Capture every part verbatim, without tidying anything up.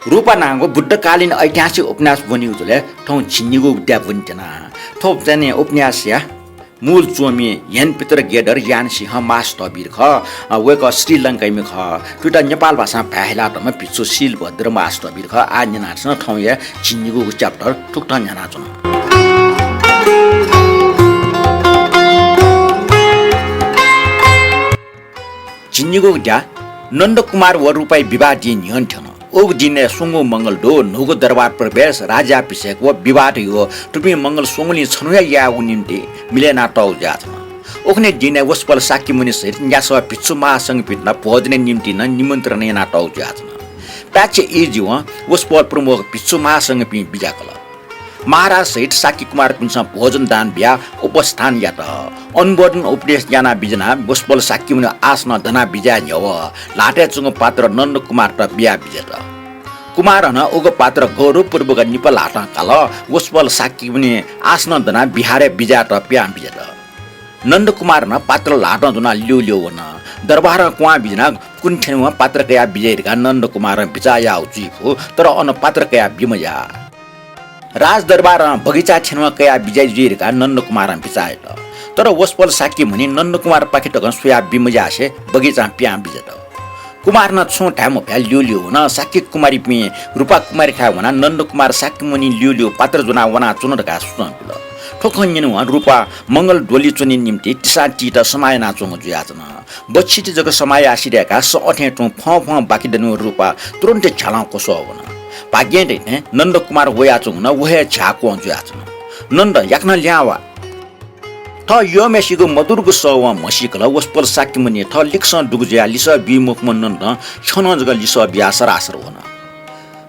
रूपा नांगु बुद्धकालीन ऐतिहासिक उपन्यास ब्वनीगु जुलय् थौं झिंनिगू द्या ब्वनेत्यना। थ्व चाहिँ उपन्यासया मूल च्वमि ह्यान पितर गेडर यान सिंह मास्टरबीर खः। अ, वय्कः श्रीलंकाइम्ह खः। थुइत नेपाल भाषां भाय् हिलातःम्ह भिक्षु शीलभद्र मास्टरबीर खः। आः न्यनादिसँ थौंया झिंनिगूगु chapter थुकथं न्ह्यानाच्वना। झिंनिगूगु द्या। नन्दकुमार व रूपाया विवाह दिं न्ह्यःने थ्यन। उगु दिनय् स्वंगू मंगल दु, न्हूगु दरबार प्रवेश, राज्याभिषेक व विवाह धइगु थुपिं मंगल स्वंगुलिं छन्हुया यायेगु निंतिं मिले यानातःगु जुयाच्वन। उखुन्हु दिनय् वसपोल शाक्यमुनि सहित न्यासः भिक्षु महासंघपिन्त भोजनया निंतिं नं निमन्त्रणा यानातःगु जुयाच्वन। पाय्छि ई जीवं वसपोल प्रमुख भिक्षु महासंघपिं बिज्याकल। महाराज सहित शाक्य कुमारपिन्सं भोजन दान बियाः उपस्थान यात। अनुमोदन उपदेश याना बिज्यानाः वसपोल शाक्यमुनि आसनं दना बिज्याये न्ह्यः ल्हातय् च्वंगु पात्र नन्दकुमारत बिया बिज्यात। कुमारं नं उगु पात्र गौरवपूर्वक निपा ल्हातं काल। वसपोल शाक्यमुनि आसनं दनाः विहारय् बिज्यायेत पिहां बिज्यात। नन्दकुमारं नं पात्र ल्हातं ज्वनाः ल्यूल्यू वन। दरबारं क्वहां बिज्यानाः कुने थ्यनेवं पात्र कयाः बिज्याइ धकाः नन्दकुमारं बिचाः याःगु जुइफु, तर अन पात्र कयाः बी मज्याः। राजदरबारं बगैँचाय् थ्यनेवं कयाः बिज्याइ जुइ धकाः नन्दकुमारं बिचाः यात। तर वसपोल शाक्यमुनिं नन्दकुमारपाखे तकं स्वयाः बी मज्यासे बगैँचां पिहां बिज्यात। कुमारं नं छुं धाये मफयाः ल्यूल्यू वन। शाक्य कुमारीपिं रूपा कुमारीथाय् वनाः नन्दकुमार शाक्यमुनिं ल्यूल्यू पात्र ज्वनाः वनाच्वन धकाः सुचं बिल। थ्व खँ न्यनेवं रूपा मंगल द्वलय् च्वने निंतिं तिसां तीत समाः यानाच्वंगु जुयाच्वन। बच्छि ति जक समाः याः सिधय्काः सँ अथें तुं फं फं बाकि दनिगु रूपा तुरुन्त झ्यालं क्वसः वन। भाग्यं दइथें नन्दकुमार वयाच्वंगु नं व हे झ्याः क्वं जुयाच्वन। नन्द, याकनं लिहां वा। थः यःम्हय्सिगु मधुरगु सः वं म्हसीकल। वसपोल शाक्यमुनिं थः लिक्कसं दुगु जुयाः लिसः बी मखुम्ह नन्दं छ्यनं जक लिसः बियाः सरासर वन।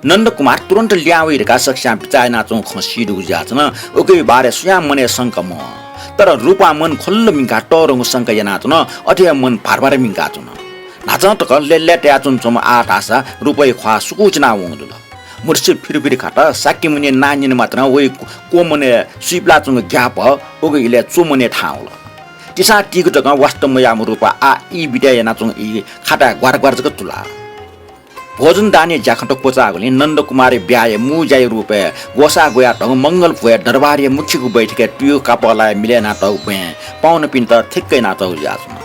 नन्दकुमार तुरुन्त लिहां वइ धकाः सकसियां बिचाः यानाच्वंगु खँ सी दुगु जुयाच्वन। उकिया बारे सुयां मनय् शंका मवं। तर रूपां मन ख्वल्ल मिंकाः तःधंगु शंका यानाच्वन। अथे हे मन भारभार मिंकाच्वन। न्हाचं तक लय्‌लय् तयाच्वनाच्वंम्ह आः धाःसा रूपाया ख्वाः सुकुचिना वंगु जुल। मुर्छित फिरफिर खात। शाक्यमुनिया नां न्यने मात्रं वइ क्वमनय् सुइपिलाच्वंगु ग्याःपः उगु इलय् च्वमनय् थाहां वल। तिसां तीगु तकं वास्ता मयाःम्ह रूपा आः ई बिदाय् यानाच्वंगु ई खाताय् ग्वार ग्वार जक तुला। भोजन दानया ज्याखँत क्वचाःगुलिं नन्दकुमारया ब्याहा मू ज्याया रूपय् ग्वसाः ग्वयातःगु मंगल भ्वय् दरबारया मुख्यगु बैठकय् तुयु कापः लायाः मिले यानातःगु ब्वँय् पाहुनापिन्त थिक्क यानातःगु जुयाच्वन।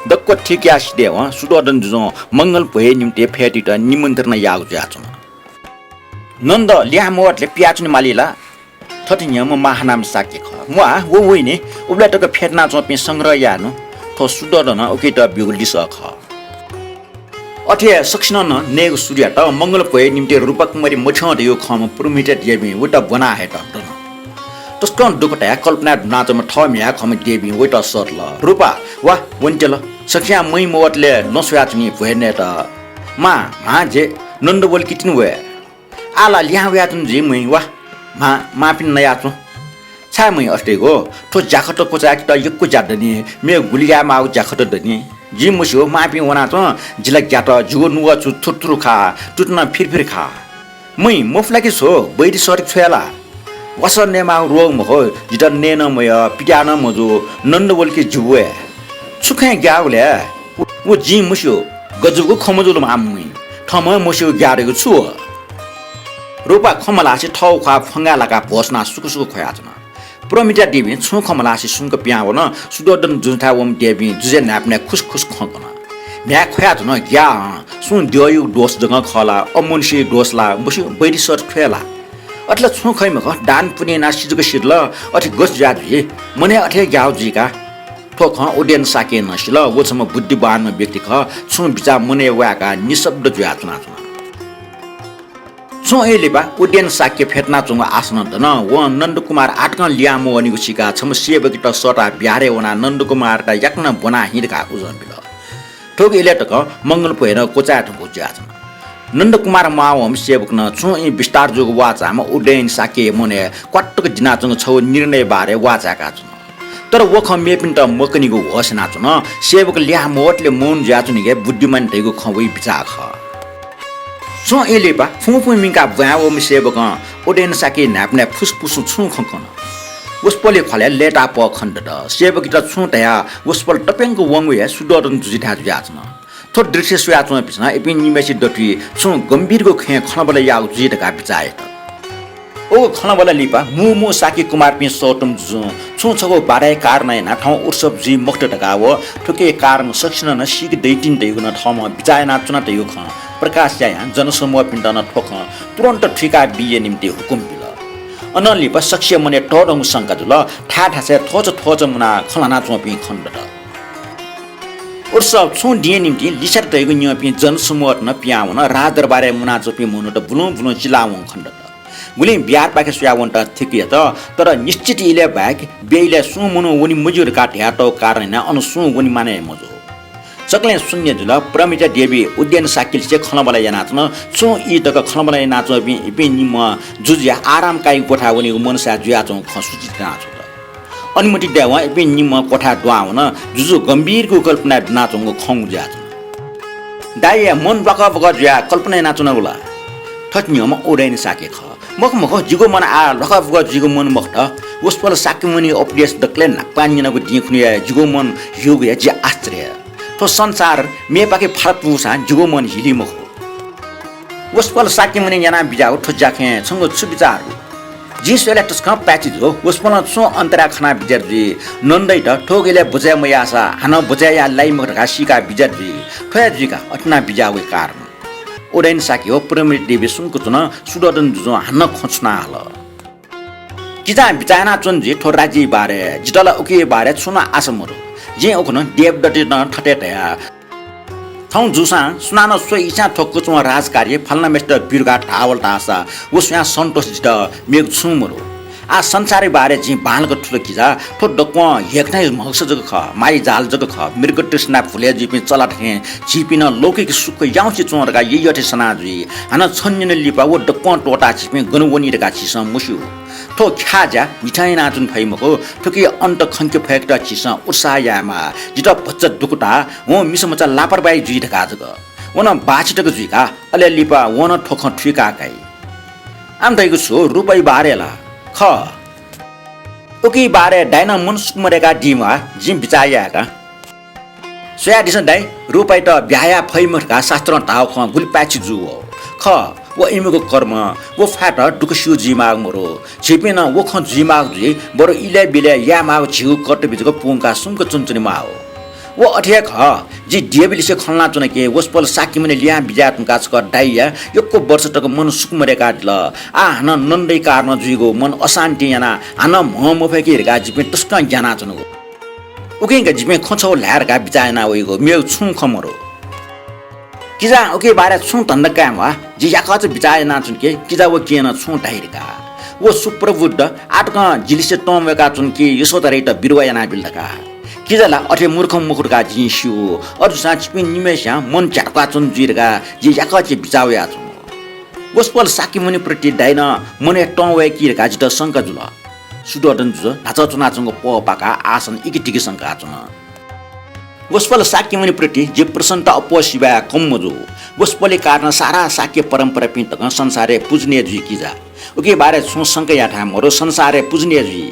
दक्व थिक याः सिधय्वं शुद्धोदन जुजुं मंगल भ्वय् निंतिं फ्यतुइत निमन्त्रणा याःगु जुयाच्वन। नन्द, लिहां मवतले पियाच्वने माली ला? थथे न्ह्यःम्ह महानाम शाक्य खः। म्वाः, व वइनि, उबलय् तक फ्यतुनाच्वंपिं संग्रह यायेनु। थ्व शुद्धोदनं उकियात ब्यूगु लिसः खः। अथे हे सकसिनं नं नयेगु सुरु यात। मंगल भ्वय् निंतिं रूपाकुमारी मथ्यं धइगु खंम्ह पुरोमिता देवीं वइत ब्वना हयेत दन। तसकं दुःख तयाः कल्पनाय् दुनाच्वंम्ह थः म्ह्याय् खंम्ह देवीं वइत सःतल। रूपा, वा, वनेत्यल। सकसियां महि मवतले नं स्वयाच्वनी भ्वय् नयेत। मां, म्हां, जि नन्द वल कि तिनि वये। आः ला लिहां वयाच्वन जुइ महि, वा, म्हां, मांपिं नयाच्वँ। छाय् महि अथे धइगु? थ्व ज्याखँत क्वचाय्केत यक्व ज्या दनि, मेगु गुलि यायेमाःगु ज्याखँत दनि। जिं मस्यू, मांपिं वनाच्वँ, जि ला ग्यात, जिगु नुगः छु थुरथुर खा, तुति नं फिरफिर खा। महि, मफु ला कि छु, बैरी सःतके छ्वया ला? वासः नयेमाःगु रोग मखु, जितः नये नं मयः, पित्याः नं मजू, नन्द वल कि जि वये। छु खँय् ग्याःगु लय्? व जिं मस्यू, गज्जुगु खँ मजुल आम महि। थःम्हं मस्यू ग्याः धइगु छु व? रूपा खँ मल्हासे थःगु ख्वाः फ्वंगाय् लाकाः भ्वसुनाः सुखुसुखु ख्वयाच्वन। पुरोमिता देवीं छुं खँ मल्हासे सुम्क पिहां वन। शुद्धोदन जुजुथाय् वंम्ह देवीं जुजुया न्हाय्पनय् खुसखुस खँ कन। म्ह्याय् ख्वयाच्वन, ग्याः हँ, सुं द्यःयागु दोष जकं खः ला, अमनुष्यया दोष ला, मस्यू, बैरी सःतके छ्वया ला? अथे ला छुं खइ मखु, दान पुण्य यानाः सि जक सिधल, अथे गथे जुया जुइ? मनय् अथे हे ग्याःगु जुइ का। थ्व खँ उदेन शाक्यं नं सिल, व छम्ह बुद्धिमानम्ह व्यक्ति खः, छुं बिचाः मनय् वाय्काः निशब्द जुयाच्वनाच्वन। छुं ई लिपा उदेन शाक्य फ्यतुनाच्वंगु आसनं दन, वं नन्दकुमार आःतकं लिहां मवःनिगु सीकाः छम्ह सेवकयात सःताः बिहारय् वनाः नन्दकुमारयात याकनं ब्वना हि धकाः उजं बिल। थुगु इलय् तकं मंगल भ्वय् नं क्वचाये धुंकूगु जुयाच्वन। नन्दकुमार म्वाः वंम्ह सेवकं नं छुं ई बिस्तार जूगु वाःचाःम्ह उदेन शाक्यया मनय् क्वातुक दिनाच्वंगु छगू निर्णय बारे वाःचाय्काच्वन। तर व खँ मेपिन्त मकनीगु होश यानाच्वन। सेवक लिहां मवतले मौन जुयाच्वनीगु हे बुद्धिमान धइगु खँ वइ बिचाः खः। छुं ई लिपा फुं फुं मिंकाः ब्वाँय् वःम्ह सेवकं उदेन शाक्यया न्हाय्पनय् फुसफुसं छुं खँ कन। वसपोलया ख्वालय् लय्ताः पः खनेदत। सेवकयात छुं धयाः वसपोल तप्यंक वंगु हे शुद्धोदन जुजुथाय् जुयाच्वन। थ्व दृश्य स्वयाच्वंपिन्सं इपिं निम्हय्सित दथुइ छुं गम्भीरगु खँय् खँल्हाबल्हा याःगु जुइ धकाः बिचाः यात। उगु खँल्हाबल्हा लिपा मू मू शाक्य कुमारपिं सौतम जुजुं छुं छगू बाधाया कारण यानाः थौं उत्सव जुइ मखुत धकाः व थुकिया कारण सकसिनं नं सीके दइतिनि धइगु नं थःम्हं बिचाः यानाच्वना धइगु खँ प्रकाश यायां जनसमूहपिन्त नं थ्व खँ तुरुन्त थुइका बीया निंतिं हुकुम बिल। अनं लिपा सकसिया मनय् तःधंगु शंका जुल। थाय् थासय् थ्वःचा थ्वःचा मुनाः खँ ल्हानाच्वंपिं खनेदत। उत्सव छुं दिंया निंतिं लिछ्यात धइगु न्यंपिं जनसमूहत नं पिहां वन। राजदरबारय् मुनाच्वंपिं मनूत बुलुं बुलुं चिलावंगु खनेदत। गुलिं बिहारपाखे स्वयावनेत थिकय् यात, तर निश्चित इलय् बाहेक ब्यइलय् सुं मनू वने मज्यू धकाः धयातःगु कारण यानाः अन सुं वने मानय् हे मजू। सकलें शून्य जुल। प्रमिता देवी उद्यान शाक्यलिसे खँल्हाबल्हा यानाच्वन। छुं ई तक खँल्हाबल्हा यानाच्वंपिं इपिं निम्हं जुजुया आराम काइगु क्वथाय् वनीगु मनसाय जुयाच्वंगु खँ सूचित यानाछ्वत। अनुमति दयेवं इपिं निम्हं क्वथाय् दुहां वन। जुजु गम्भीरगु कल्पनाय् दुनाच्वंगु खंगु जुयाच्वन। दाइया मन ल्वाकबक जुयाः कल्पना यानाच्वनागु ला? थथे न्ह्यःम्ह उदयन शाक्य खः। मखु मखु, जिगु मन आः ल्वाकबक जुइगु मन मखुत। वसपोल शाक्यमुनिया उपदेश दकलय् न्हापां न्यनागु दिं खुन्हुया जिगु मन ह्यूगु हे जि आश्चर्य। थ्व संसार मेपाखे फात पूसां जिगु मन हिली मखु। वसपोल शाक्यमुनिं याना बिज्याःगु थ्व ज्याखँय् छंगु छु बिचाः दु? जिं स्वयेलय् तसकं पाय्छि जू। वसपोलं छुं अन्तराय खना बिज्यात जुइ। नन्दइत थुगु इलय् बचय् मयाःसा हानं बचय् याये लाइ मखु धकाः सीका बिज्यात जुइ। थ्व हे जुइका अथे याना बिज्याःगु कारण। उदयन शाक्य व प्रमिता देवी सुम्क च्वन। शुद्धोधन जुजुं हानं खँ छुना हल। किजां बिचाः यानाच्वन जुइ थ्व राज्यया बारे। जितः ला उकिया बारे छुं नं आशा मदु। जिं उखुन्हु देवदत्तयात नं थथे धया, थौं जूसां सुनानं स्वइच्छां थ्व कचुवां राजकार्य फलानाम्हय्सित ब्यु धकाः धाःवल धाःसा व स्वयां सन्तोष जितः मेगु छुं मदु। आः संसारया बारे जिं बांलाक थुल किजा, थ्व दक्वं हेकथाय् म्हगस जक खः, मायाजाल जक खः, मृगतृष्णा भुलय् जुइपिं चला थें झीपिं नं लौकिक सुख याउँसे च्वं धकाः यःयःथें सना जुइ। हानं छन्हु न्यने लिपा व दक्वं त्वःताः झीपिं गन वनी धकाः झीसं मस्यू। थ्व ख्याः ज्या निथं यानाच्वने फइ मखु। थुकिया अन्त खंके फय्केत झीसं उत्साह यायेमाः। जितः भचा दुःख ताः, वं मिसा मचा लापरवाही जुइ धकाः जक। व नं बाछि तक जुइका, अले लिपा वं नं थ्व खँ थुइका काइ। आम धइगु छु, रूपाया बारे ला? खः। उकिया बारे दाइनं मन सुख मदय्कादीम्वाः, जिं बिचाः यायेका। स्वयादिसँ दाइ, रूपाइत ब्याहा याये फइ मखु धकाः शास्त्रं धाःगु खँ गुलि पाय्छि जू वः। खः, व इमिगु कर्म, व फाय्त दुःख स्यू जुइमाःगु मदु। झीपिं नं व खँ जुइमाःगु जुइ, बरु इलय् ब्यलय् यायेमाःगु झीगु कर्तव्य जक पूवंकाः सुम्क च्वनाच्वनेमाः। व अथे हे खः, जि देवीलिसे खँ ल्हानाच्वन कि वसपोल शाक्यमुनि लिहां बिज्याये धुंकाः छकः दाइया यक्व वर्ष तक मन सुख मदय्कादिल। आः हानं नन्दया कारणं जुइगु मन अशान्तिं यानाः हानं म्ह मफय्की धकाः जिपिं तसकं ग्यानाच्वनागु। उकिं का जिपिं खँ छगू ल्हाये धकाः बिचाः याना वइगु, मेगु छुं खँ मदु। किजां उकिया बारे छुं धन्दा काये म्वाः, जि याकःचा बिचाः यानाच्वन कि किजा व केहेँ नं छुं धाइ धकाः। व सुप्रबुद्ध, आः तकं जिलिसे तं वय्काच्वन कि यशोधराइत बिरुवा यानाबिल धकाः। किजा ला अथे मूर्ख मखु धकाः जिं स्यू। अथे जूसां छिपिं निम्हय्सियां मन झ्यातुकाच्वन जुइ धकाः जि याकःचा बिचाः वयाच्वना। वसपोल शाक्यमुनिप्रति दाइनं मनय् तं वय्की धकाः जितः शंका जुल। शुद्धोधन जुजुं न्हाचः च्वनाच्वंगु पः पाकाः आसन इकितिकि संकाच्वन। वसपोल शाक्यमुनिप्रति जि प्रसन्नता अप्वः सिबय् कम मजू। वसपोलया कारणं सारा शाक्य परम्परापिं तकं संसारय् पूजनीय जुइ किजा। उकिया बारे छुं शंका यायेथाय् मदु, संसारय् पूजनीय जुइ।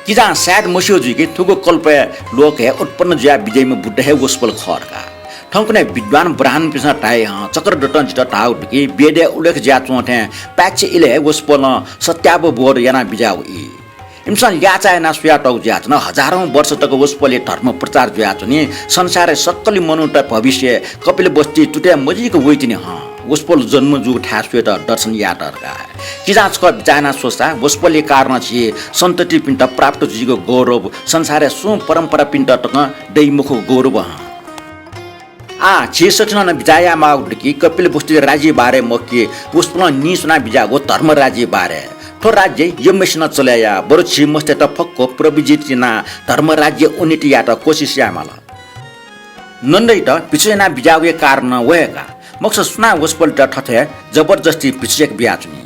किजां सायद मस्यू जुइ कि थुगु कल्पय् लोकय् उत्पन्न जुयाः बिज्याइम्ह बुद्ध हे वसपोल खः धकाः। थौंकन्हय् विद्वान ब्राह्मणपिन्सं धाइ हं, चक्रधरं जितः धाःगु दु कि वेदय् उल्लेख जुयाच्वं थें पाय्छि इलय् हे वसपोलं सत्यावबोध याना बिज्याःगु ई। इमिसं ल्याःचाः यानाः स्वयातःगु जुयाच्वन। हजारौं वर्ष तक वसपोलया धर्म प्रचार जुयाच्वनी। संसारय् सकल मनूत भविष्यय् कपिलवस्तुया तुतय् मजुइक वइतिनि हं। वसपोल जन्म जूगु थाय् स्वयेत दर्शन यायेत धकाः। किजां छकः बिचाः यानाः स्वःसा वसपोलया कारणं झी सन्ततिपिन्त प्राप्त जुइगु गौरव संसारय् सुं परम्परापिन्त तकं दइ मखुगु गौरव हं। आः झी सकसिनं नं बिचाः यायेमाःगु दु कि कपिलवस्तुया राज्यया बारे मखु कि वसपोलं नीस्वना बिज्याःगु धर्मराज्यया बारे। थ्व राज्य यम्हय्सिनं चले याः, बरु झी मस्तय्त फक्व प्रव्रजित यानाः धर्मराज्य उन्नति यायेत कोसिस यायेमाल। नन्दइत भिक्षु याना बिज्याःगुया कारणं व हे का। मखुसा सुनां वसपोलयात थथे जबरजस्ती भिक्षु याके बियाच्वनी?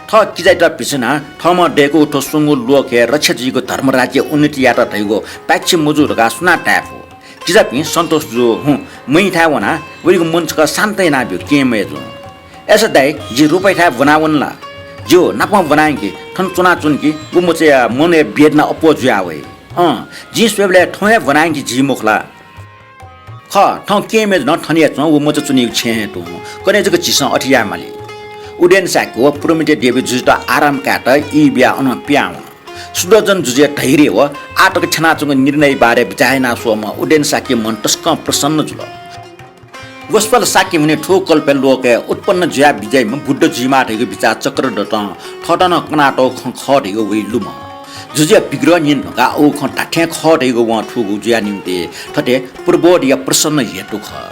थः किजायात भिक्षु यानाः थःम्हं दय्कूगु थ्व स्वंगू लोकय् रक्षा जुइगु धर्मराज्य उन्नति यायेत धइगु पाय्छि मजू धकाः सुनां धायेफु? किजापिं सन्तोष जु हुँ, मय्‌थाय् वनाः वयागु मन छकः शान्त यानाब्यु, केहेँ मय्‌जुं। अय्‌सा दाइ, जि रूपायाथाय् ब्वनावने ला? ज्यू, नापं ब्वनायंकि, थन च्वनाच्वन कि व मचाया मनय् वेदना अप्वः जुयावइ। अँ, जिं स्वयेबलय् थौं हे ब्वनायंकि जुइ मखु ला? खः, थौं केहेँ मय्जु नं थन हे च्वं, व मचा च्वनीगु छेँय् हे तुं। कन्हय् जक झीसं अथे यायेमाली। उदेन शाक्य व प्रमिता देवी जुजुत आराम कायेत ई बियाः अनं पिहां वन। शुद्धोदन जुजुया धैर्य व आः तक थ्यनाच्वंगु निर्णय बारे बिचाः याना स्वःम्ह उदेन शाक्य मन तसकं प्रसन्न जुल। वसपोल शाक्यमुनि थ्व कल्पय् लोकय् उत्पन्न जुया बिज्याइम्ह बुद्ध जुइमाः धइगु बिचाः चक्रधरं थःत नं कनातःगु खँ खः धइगु वइ लुमं। जुजुया विग्रह न्यने धुंकाः व खँ धात्थें खः धइगु वं थूगु जुया निंतिं थथे प्रबोधया प्रसन्न हेतु खः।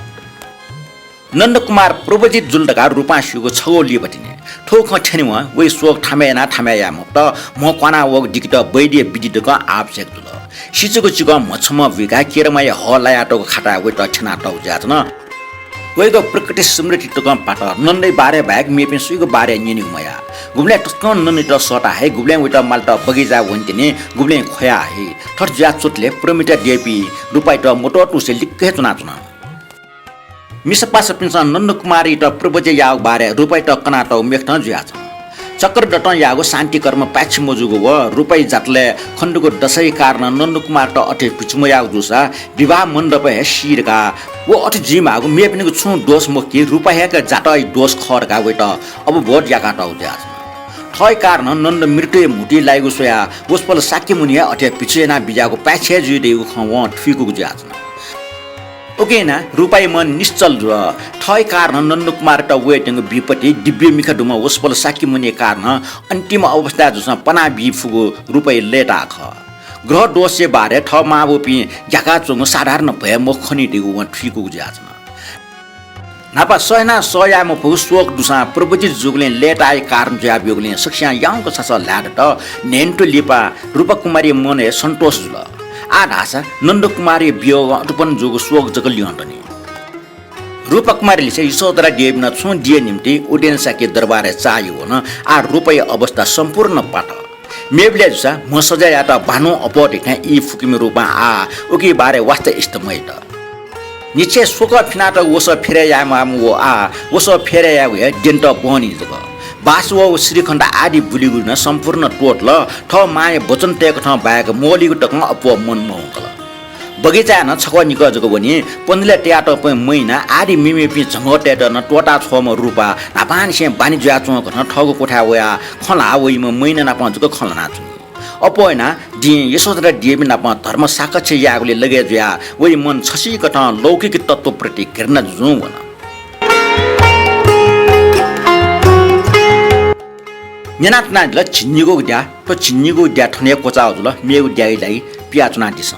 नन्दकुमार प्रव्रजित जुल धकाः रूपां स्यूगु छगू लिपा तिनि थ्व खँ थ्यनेवं वइ शोक थामय् यानाः थामय् याये मफुत। म्ह क्वाना वःगु दिकेत वैद्य विधि तकं आवश्यक जुल। सिचुक चिकं म्ह छम्ह बुइकाः केरामाया हः लायातःगु खाताय् वइत थ्यनातःगु जुयाच्वन। वइगु प्रकृति स्मृति तकं पात। नन्दया बारे बाहेक मेपिं सुइगु बारे न्यनेगु मयाः। गुबलें तसकं नन्दयात सःता हइ, गुबलें वइत मालेत बगैँचाय् वनेत्यनी, गुबलें ख्वया हइ। थथे जुया च्वंतले प्रमिता देवी रूपायात मत्वःतुसे लिक्क हे च्वनाच्वन। मिसापासापिन्सं नन्दकुमारयात प्रव्रज्या याःगु बारे रूपायात कनातःगु मेखतं जुयाच्वन। चक्रधरं याःगु शान्तिकर्म पाय्छि मजूगु व रूपाया जातलय् खनेदुगु दशाया कारणं नन्दकुमारयात अथे भिक्षु मयाःगु जूसा विवाह मण्डपय् हे सी धकाः व अथे जुइमाःगु मेपिनिगु छुं दोष मखु कि रूपा हे का जातया दोष खः धकाः वइत अवबोध याकातःगु जुयाच्वन। थःया कारणं नन्द मृत्युया म्हुतुइ लाइगु स्वयाः वसपोल शाक्यमुनिं हे अथे भिक्षु यानाः बिज्याःगु पाय्छि हे जुइ धइगु खँ वं थुइकूगु जुयाच्वन। उकिं यानाः रूपाया मन निश्चल जुल। थःया कारणं नन्दकुमारयात वयेत्यंगु विपत्ति दिव्य मिखा दुम्ह वसपोल शाक्यमुनिया कारणं अन्तिम अवस्थाय् जूसां पना बी फुगु रूपाया लय्ताः खः। ग्रह दोषया बारे थः मांबौपिं ग्याकाच्वंगु साधारण भय मखु खनी धइगु वं थुइकूगु जुयाच्वन। न्हापा सह यानाः सह याये मफुगु शोक दुसां प्रव्रजित जूगुलिं लय्ताःया कारण जुयाब्यूगुलिं सकसियां याउँक सासः ल्हाये दत। न्हय्‌न्हु लिपा रूपाकुमारीया मनय् सन्तोष जुल। आः धाःसा नन्दकुमारया वियोगं उत्पन्न जूगु शोक जक ल्यं दनि। रूपाकुमारी लिसे यशोधरा देवी नं छुं दिए निम्तिं उदेन शाक्य दरबारय् चाःहिउ वन। आः रूपाया अवस्था सम्पूर्ण पात। मेबलय् जूसा म्ह सजायात भानुं अप्वः धइथें ई फुकिम्ह रूपां आः उकिया बारे वास्ता इष्ट मयात। निच्छे स्वकः फिनातःगु वसः फेरय् यायेमाःम्ह व आः वसः फेरय् यायेगु हे द्यनेत बहनी जक। बास व श्रीखण्ड आदि बुलिगु नं सम्पूर्ण त्वःतल। थः मांया वचन तयेकथं बाहेक मवलीगु तकं अप्वः मन मवंकल। बगैँचाय् नं छकः निकः जक वनी। पन्जुलय् तयातःपिं मैना आदि मेमेपिं झंगःतय्त नं त्वःता छ्वःम्ह रूपा न्हापांनिसें बानी जुयाच्वंकथं थःगु क्वथाय् वयाः खँ ल्हाः वइम्ह मैना नाप जक खँ ल्हानाच्वनी। अप्वः यानाः दिं यशोधरा देवी नाप धर्म साकच्छ्य यायेगुलिइ लगे जुयाः वइ मन छसिकथं लौकिक तत्त्वप्रति घृणा जुजुं वन। न्यनाच्वनादिल झिंनिगूगु द्या। थ्व झिंनिगूगु द्या थन हे क्वचाः जुल, मेगु द्याया लागि पियाच्वनादिसँ।